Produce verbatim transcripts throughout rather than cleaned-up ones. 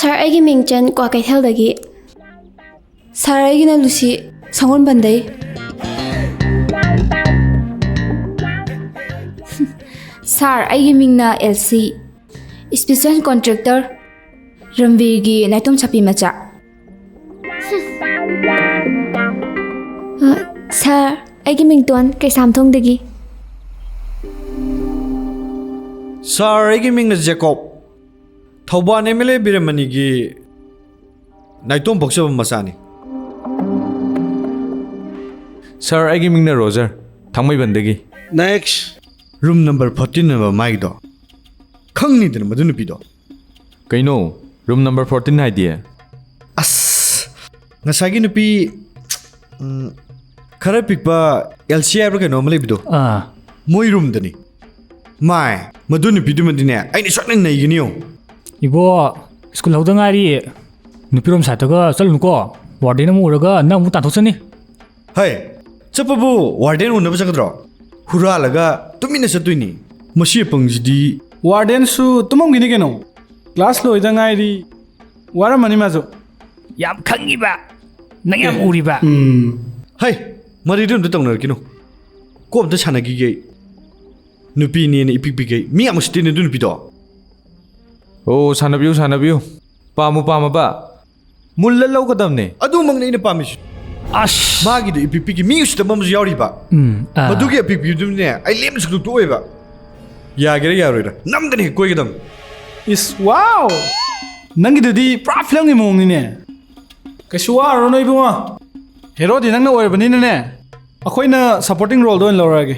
ꯁꯥꯔ, ꯑꯩꯒꯤ ꯃꯤꯡ ꯆꯟ, ꯀ꯭ꯋꯥꯀꯩꯊꯦꯜꯗꯒꯤ꯫ ꯁꯥꯔ, ꯑꯩꯒꯤꯅ ꯂꯨꯁꯤ, ꯁꯒꯣꯜꯕꯟꯗꯩ꯫ ꯁꯥꯔ, ꯑꯩꯒꯤ ꯃꯤꯡꯅ ꯑꯦꯜꯁꯤ, special contractor, ꯔꯝꯕꯤꯔꯒꯤ ꯅꯥꯏꯇꯣꯝ ꯁꯥꯄꯤ ꯃꯆꯥ꯫ ꯑ, ꯁꯥꯔ, ꯑꯩꯒꯤ ꯃꯤꯡ ꯇꯣꯟ, ꯀꯩꯁꯥꯝꯊꯣꯡꯗꯒꯤ꯫ ꯁꯥꯔ, ꯑꯩꯒꯤ ꯃꯤꯡꯅ Jacob, Thoubal M L A ꯕꯤꯔꯃꯅꯤꯒꯤ ꯅꯥꯏꯇꯣꯝ ꯄꯣꯛꯆꯕ ꯃꯆꯥꯅꯤ꯫ ꯁꯥꯔ, ꯑꯩꯒꯤ ꯃꯤꯡꯅ ꯔꯣꯖꯔ, ꯊꯥꯡꯃꯩꯕꯟꯗꯒꯤ꯫ Next꯫ ꯔꯨꯝ ꯅꯝꯕꯔ ꯐꯣꯔꯇꯤꯟ ꯍꯥꯏꯕ ꯃꯥꯒꯤꯗꯣ꯫ ꯈꯪꯅꯤꯗꯅ ꯃꯗꯨ ꯅꯨꯄꯤꯗꯣ꯫ ꯀꯩꯅꯣ? ꯔꯨꯝ ꯅꯝꯕꯔ ꯐꯣꯔꯇꯤꯟ ꯍꯥꯏꯗꯤ? ꯑꯁ, ꯉꯁꯥꯏꯒꯤ ꯅꯨꯄꯤ, ꯎꯝ, ꯈꯔ ꯄꯤꯛꯄ ꯑꯦꯜꯁꯤ ꯍꯥꯏꯕ꯭ꯔꯥ ꯀꯩꯅꯣ ꯑꯃ ꯂꯩꯕꯗꯣ? ꯑꯥ꯫ ꯃꯣꯏ ꯔꯨꯝꯗꯅꯤ꯫ ꯃꯥꯏ, ꯃꯗꯨ ꯅꯨꯄꯤꯗꯨꯃꯗꯤꯅꯦ, ꯑꯩꯅ ꯁꯣꯏꯗꯅ ꯅꯩꯒꯅꯤ ꯌꯦꯡꯉꯨ꯫ ꯏꯕꯣ, ꯁ꯭ꯀꯨꯜ ꯍꯧꯗ ꯉꯥꯏꯔꯤ꯫ ꯅꯨꯄꯤꯔꯣꯝ ꯁꯥꯏꯠꯇꯒ ꯆꯠꯂꯨꯅꯨꯀꯣ꯫ ꯋꯥꯔꯗꯦꯟ ꯑꯃꯨꯛ ꯎꯔꯒ ꯅꯪ ꯑꯃꯨꯛ ꯇꯥꯟꯊꯣꯛꯆꯅꯤ꯫ ꯍꯩ, ꯆꯠꯄꯕꯨ ꯋꯥꯔꯗꯦꯟ ꯎꯅꯕ ꯆꯠꯀꯗ꯭ꯔꯣ? ꯍꯨꯔꯥꯜꯂꯒ ꯇꯨꯃꯤꯟꯅ ꯆꯠꯇꯣꯏꯅꯤ꯫ ꯃꯁꯤ ꯑꯄꯪꯁꯤꯗꯤ꯫ ꯋꯥꯔꯗꯦꯟꯁꯨ ꯇꯨꯝꯃꯝꯈꯤꯅꯤ ꯀꯩꯅꯣ꯫ ꯀ꯭ꯂꯥꯁ ꯂꯣꯏꯗ ꯉꯥꯏꯔꯤ꯫ ꯋꯥꯔꯝꯃꯅꯤ ꯃꯥꯁꯨ꯫ ꯌꯥꯝ ꯈꯪꯉꯤꯕ꯫ ꯅꯪ ꯌꯥꯝ ꯎꯔꯤꯕ꯫ ꯎꯝ꯫ ꯍꯩ, ꯃꯔꯤꯗꯨ ꯑꯝꯇ ꯇꯧꯅꯔꯛꯈꯤꯅꯨ꯫ ꯀꯣꯛ ꯑꯝꯇ ꯁꯥꯟꯅꯈꯤꯒꯦ ꯑꯩ꯫ ꯅꯨꯄꯤꯅꯦꯅ ꯏꯄꯤꯛ ꯄꯤꯛꯈꯩ꯫ ꯃꯤ ꯌꯥꯝ ꯎꯁꯤꯠꯇꯦꯅꯦ ꯑꯗꯨ ꯅꯨꯄꯤꯗꯣ꯫ ꯑꯣ, ꯁꯥꯟꯅꯕꯤꯌꯨ, ꯁꯥꯟꯅꯕꯤꯌꯨ꯫ ꯄꯥꯝꯃꯨ ꯄꯥꯝꯃꯕ꯫ ꯃꯨꯜꯂ ꯂꯧꯒꯗꯕꯅꯦ꯫ ꯑꯗꯨꯃꯛꯅꯦ ꯑꯩꯅ ꯄꯥꯝꯃꯤꯁꯤ꯫ ꯑꯁ꯫ ꯃꯥꯒꯤꯗꯣ ꯏꯄꯤꯛ ꯄꯤꯛꯈꯤ, ꯃꯤ ꯎꯁꯤꯠꯇꯕ ꯑꯃꯁꯨ ꯌꯥꯎꯔꯤꯕ꯫ ꯎꯝ, ꯑꯥ꯫ ꯃꯗꯨꯒꯤ ꯑꯄꯤꯛꯄꯤꯗꯨꯅꯦ ꯑꯩ ꯂꯦꯝꯅ ꯁꯨꯛꯇꯣꯛ ꯇꯣꯛꯑꯣꯏꯕ꯫ ꯌꯥꯒꯦꯔꯥ ꯌꯥꯔꯣꯏꯔꯥ, ꯅꯝꯗꯅ ꯍꯦꯛ ꯀꯣꯏꯒꯗꯕꯅꯤ꯫ ꯏꯁ, ꯋꯥꯎ! ꯅꯪꯒꯤꯗꯨꯗꯤ ꯄꯨꯔꯥ ꯐꯤꯂꯝꯒꯤ ꯃꯑꯣꯡꯅꯤꯅꯦ꯫ ꯀꯩꯁꯨ ꯋꯥꯔꯨꯔꯅꯨ ꯏꯕꯨꯡꯉꯣ, ꯍꯦꯔꯣꯗꯤ ꯅꯪꯅ ꯑꯣꯏꯔꯕꯅꯤꯅꯅꯦ, ꯑꯩꯈꯣꯏꯅ supporting roleꯗ ꯑꯣꯏꯅ ꯂꯧꯔꯛꯑꯒꯦ꯫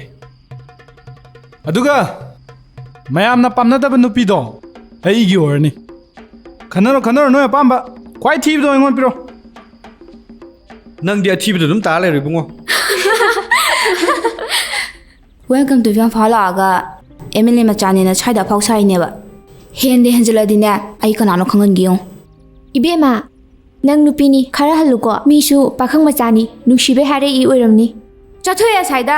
ꯑꯗꯨꯒ ꯃꯌꯥꯝꯅ ꯄꯥꯝꯅꯗꯕ ꯅꯨꯄꯤꯗꯣ ꯑꯩꯒꯤ ꯑꯣꯏꯔꯅꯤ꯫ ꯈꯟꯅꯔꯣ, ꯈꯟꯅꯔꯣ, ꯅꯣꯏ ꯑꯄꯥꯝꯕ꯫ ꯈ꯭ꯋꯥꯏ ꯊꯤꯕꯗꯣ ꯑꯩꯉꯣꯟꯗ ꯄꯤꯔꯣ꯫ ꯅꯪꯗꯤ ꯑꯊꯤꯕꯗ ꯑꯗꯨꯝ ꯇꯥ ꯂꯩꯔꯣ ꯏꯕꯨꯡꯉꯣ꯫ Welcome to ꯏꯝꯐꯥꯜ ꯂꯥꯛꯑꯒ ꯑꯦꯝ ꯑꯦꯜ ꯑꯦ ꯃꯆꯥꯅꯦꯅ ꯁ꯭ꯋꯥꯏꯗ ꯑꯐꯥꯎ ꯁꯥꯔꯤꯅꯦꯕ꯫ ꯍꯦꯟꯗ ꯍꯦꯟꯖꯜꯂꯗꯤꯅꯦ, ꯑꯩ ꯀꯅꯥꯅꯣ ꯈꯪꯍꯟꯒꯦ ꯌꯦꯡꯉꯨ꯫ ꯏꯕꯦꯝꯃ, ꯅꯪ ꯅꯨꯄꯤꯅꯤ, ꯈꯔ ꯍꯜꯂꯨꯀꯣ꯫ ꯃꯤꯁꯨ ꯄꯥꯈꯪ ꯃꯆꯥꯅꯤ, ꯅꯨꯡꯁꯤꯕꯩ ꯍꯥꯏꯔꯛꯏ ꯑꯣꯏꯔꯝꯅꯤ꯫ ꯆꯠꯊꯣꯛꯑꯦ ꯑꯁ꯭ꯋꯥꯏꯗ꯫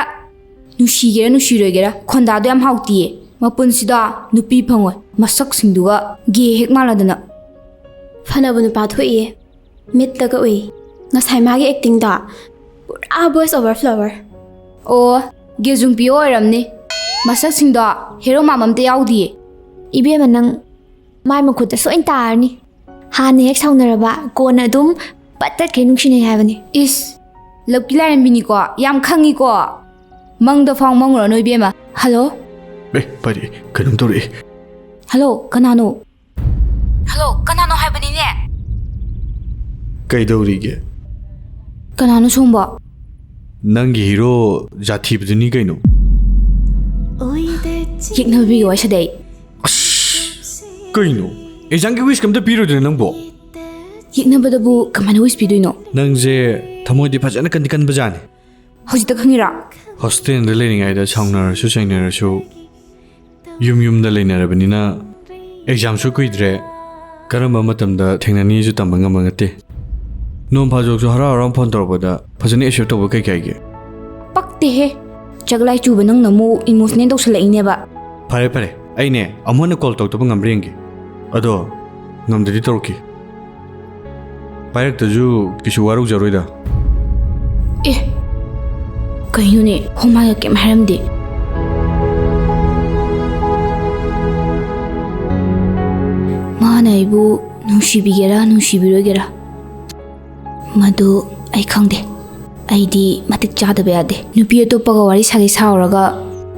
ꯅꯨꯡꯁꯤꯒꯦꯔꯥ ꯅꯨꯡꯁꯤꯔꯣꯏꯒꯦꯔꯥ, ꯈꯣꯟꯗꯥꯗꯣ ꯌꯥꯝ ꯍꯥꯎꯇꯤꯌꯦ꯫ ꯃꯄꯨꯟꯁꯤꯗ ꯅꯨꯄꯤ ꯐꯪꯉꯣꯏ, ꯃꯁꯛꯁꯤꯡꯗꯨꯒ ꯒꯦ ꯍꯦꯛ ꯃꯥꯜꯂꯗꯅ꯫ ꯐꯅꯕ ꯅꯨꯄꯥ ꯊꯣꯛꯏꯌꯦ꯫ ꯃꯤꯠꯇꯒ ꯎꯏ꯫ ꯉꯁꯥꯏ ꯃꯥꯒꯤ ꯑꯦꯛꯇꯤꯡꯗꯣ ꯄꯨꯔꯥ ꯕꯣꯏꯁ ꯑꯣꯚꯔ ꯐ꯭ꯂꯣꯋꯔ꯫ ꯑꯣ, ꯒꯦꯖꯨꯡ ꯄꯤꯌꯣ ꯑꯣꯏꯔꯝꯅꯤ꯫ ꯃꯁꯛꯁꯤꯡꯗꯣ ꯍꯦꯔꯣ ꯃꯥꯟꯕ ꯑꯝꯇ ꯌꯥꯎꯗꯤꯌꯦ꯫ ꯏꯕꯦꯝꯃ, ꯅꯪ ꯃꯥꯏ ꯃꯈꯨꯠꯇ ꯁꯣꯏꯅ ꯇꯥꯔꯅꯤ꯫ ꯍꯥꯟꯅ ꯍꯦꯛ ꯁꯥꯎꯅꯔꯕ, ꯀꯣꯟꯅ ꯑꯗꯨꯝ ꯄꯠ ꯇꯠꯈꯩ ꯅꯨꯡꯁꯤꯅꯩ ꯍꯥꯏꯕꯅꯤ꯫ ꯏꯁ, ꯂꯞꯀꯤ ꯂꯥꯏꯔꯦꯝꯕꯤꯅꯤꯀꯣ, ꯌꯥꯝ ꯈꯪꯉꯤꯀꯣ꯫ ꯃꯪꯗ ꯐꯥꯎ ꯃꯪꯉꯨꯔꯅꯨ ꯏꯕꯦꯝꯃ꯫ ꯍꯜꯂꯣ? ꯑꯦ, ꯄꯥꯏꯔꯛꯑꯦ꯫ ꯀꯩꯅꯣꯝ ꯇꯧꯔꯛꯑꯦ꯫ ꯍꯜꯂꯣ, ꯀꯅꯥꯅꯣ? ꯍꯜꯂꯣ, ꯀꯅꯥꯅꯣ ꯍꯥꯏꯕꯅꯤꯅꯦ? ꯀꯩꯗꯧꯔꯤꯒꯦ? ꯀꯅꯥꯅꯣ ꯁꯣꯝꯕꯣ? ꯅꯪꯒꯤ ꯍꯤꯔꯣ ꯖꯥꯊꯤꯕꯗꯨꯅꯤ ꯀꯩꯅꯣ꯫ ꯌꯦꯛꯅꯕꯤꯒꯤ ꯋꯥꯏꯁꯤꯗ ꯑꯩ꯫ ꯑꯁ, ꯀꯩꯅꯣ? ꯑꯦꯛꯖꯥꯝꯒꯤ ꯋꯤꯁ ꯑꯝꯇ ꯄꯤꯔꯣꯏꯗꯣꯏꯅꯣ ꯅꯪꯕꯣ? ꯌꯦꯛꯅꯕꯗꯕꯨ ꯀꯃꯥꯏꯅ ꯋꯤꯁ ꯄꯤꯗꯣꯏꯅꯣ? ꯅꯪꯁꯦ ꯊꯃꯣꯏꯗꯤ ꯐꯖꯅ ꯀꯟꯗꯤ ꯀꯟꯕꯖꯥꯠꯅꯤ꯫ ꯍꯧꯖꯤꯛꯇ ꯈꯪꯉꯤꯔꯣ? ꯍꯣꯁꯇꯦꯜꯗ ꯂꯩꯔꯤꯉꯩꯗ ꯁꯥꯎꯅꯔꯁꯨ ꯆꯩꯅꯔꯁꯨ ꯌꯨꯝ ꯌꯨꯝꯗ ꯂꯩꯅꯔꯕꯅꯤꯅ ꯑꯦꯛꯖꯥꯝꯁꯨ ꯀꯨꯏꯗ꯭ꯔꯦ꯫ ꯀꯔꯝꯕ ꯃꯇꯝꯗ ꯊꯦꯡꯅꯅꯤꯁꯨ ꯇꯝꯕ ꯉꯝꯕ ꯅꯠꯇꯦ꯫ ꯅꯣꯡ ꯐꯥꯗꯣꯛꯁꯨ ꯍꯔꯥꯎ ꯍꯔꯥꯎ ꯐꯣꯟ ꯇꯧꯔꯛꯄꯗ ꯐꯖꯅ ꯑꯦꯛꯁꯦꯞ ꯇꯧꯕ ꯀꯩ ꯀꯥꯏꯒꯦ? ꯄꯛꯇꯦꯍꯦ꯫ ꯆꯒꯂꯥꯏ ꯆꯨꯕ ꯅꯪꯅ ꯑꯃꯨꯛ ꯏꯃꯣꯁꯅꯦꯜ ꯇꯧꯁꯜꯂꯛꯏꯅꯦꯕ꯫ ꯐꯔꯦ ꯐꯔꯦ, ꯑꯩꯅꯦ ꯑꯃꯨꯛ ꯍꯟꯅ ꯀꯣꯜ ꯇꯧꯗꯕ ꯉꯝꯕ꯭ꯔꯥ ꯌꯦꯡꯒꯦ꯫ ꯑꯗꯣ ꯉꯝꯗ꯭ꯔꯗꯤ ꯇꯧꯔꯛꯈꯤ꯫ ꯄꯥꯏꯔꯛꯇꯁꯨ ꯀꯩꯁꯨ ꯋꯥꯔꯧꯖꯔꯣꯏꯗ꯫ ꯑꯦ, ꯀꯩꯅꯣꯅꯦ, ꯍꯣꯃꯥꯒ ꯀꯩꯝ ꯍꯥꯏꯔꯝꯗꯦ꯫ ꯃꯥꯅ ꯑꯩꯕꯨ ꯅꯨꯡꯁꯤꯕꯤꯒꯦꯔꯥ ꯅꯨꯡꯁꯤꯕꯤꯔꯣꯏꯒꯦꯔꯥ, ꯃꯗꯨ ꯑꯩ ꯈꯪꯗꯦ꯫ ꯑꯩꯗꯤ ꯃꯇꯤꯛ ꯆꯥꯗꯕ ꯌꯥꯗꯦ꯫ ꯅꯨꯄꯤ ꯑꯇꯣꯞꯄꯒ ꯋꯥꯔꯤ ꯁꯥꯒꯦ ꯁꯥꯎꯔꯒ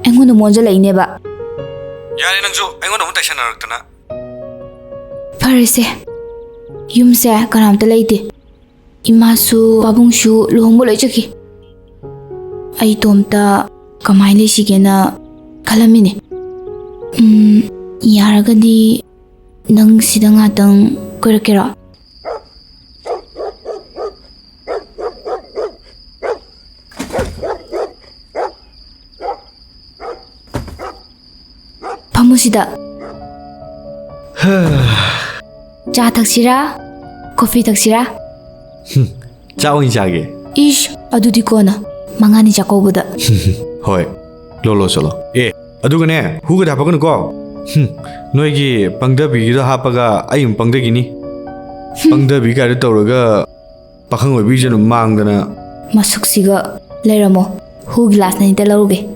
ꯑꯩꯉꯣꯟꯗ ꯑꯃꯨꯛ ꯑꯣꯟꯁꯤꯜꯂꯛꯏꯅꯦꯕ꯫ ꯌꯥꯔꯦ, ꯅꯪꯁꯨ ꯑꯩꯉꯣꯟꯗ ꯑꯃꯨꯛ ꯇꯥꯏꯁꯟꯅꯔꯛꯇꯅ꯫ ꯐꯔꯦꯁꯦ, ꯌꯨꯝꯁꯦ ꯀꯅꯥꯝꯇ ꯂꯩꯇꯦ꯫ ꯏꯃꯥꯁꯨ ꯄꯥꯕꯨꯡꯁꯨ ꯂꯨꯍꯣꯡꯕ ꯂꯣꯏ ꯆꯠꯈꯤ꯫ ꯑꯩ ꯏꯇꯣꯝꯇ ꯀꯃꯥꯏꯅ ꯂꯩꯁꯤꯒꯦꯅ ꯈꯜꯂꯝꯃꯤꯅꯦ꯫ ꯎꯝ, ꯌꯥꯔꯒꯗꯤ ꯅꯪ ꯁꯤꯗ ꯉꯥꯛꯇꯪ ꯀꯣꯏꯔꯛꯀꯦꯔꯣ? ꯐꯝꯃꯨ ꯁꯤꯗ꯫ ꯆꯥ ꯊꯛꯁꯤꯔꯥ? ꯀꯣꯐꯤ ꯊꯛꯁꯤꯔꯥ? ꯆꯥ ꯑꯣꯏꯅ ꯆꯥꯒꯦ꯫ ꯏꯁ, ꯑꯗꯨꯗꯤ ꯀꯣꯟꯅ꯫ ꯃꯉꯥꯅꯤ ꯆꯥꯛꯀꯧꯕꯗ꯫ ꯍꯣꯏ, ꯂꯣ, ꯂꯣ, ꯆꯠꯂꯣ꯫ ꯑꯦ, ꯑꯗꯨꯒꯅꯦ, ꯍꯨꯒꯗꯤ ꯍꯥꯄꯛꯀꯅꯨꯀꯣ꯫ ꯍꯨꯝ, ꯅꯣꯏꯒꯤ ꯄꯪꯊꯕꯤꯒꯤꯗꯣ ꯍꯥꯞꯄꯒ ꯑꯩ ꯑꯃꯨꯛ ꯄꯪꯊꯈꯤꯅꯤ꯫ ꯄꯪꯊꯕꯤ ꯀꯥꯏꯗ ꯇꯧꯔꯒ ꯄꯥꯈꯪ ꯑꯣꯏꯕꯤꯁꯤꯅ ꯃꯥꯡꯗꯅ꯫ ꯃꯁꯛꯁꯤꯒ꯫ ꯂꯩꯔꯝꯃꯣ, ꯍꯨ ꯒꯤꯂꯥꯁ ꯑꯅꯤꯇ ꯂꯧꯔꯨꯒꯦ꯫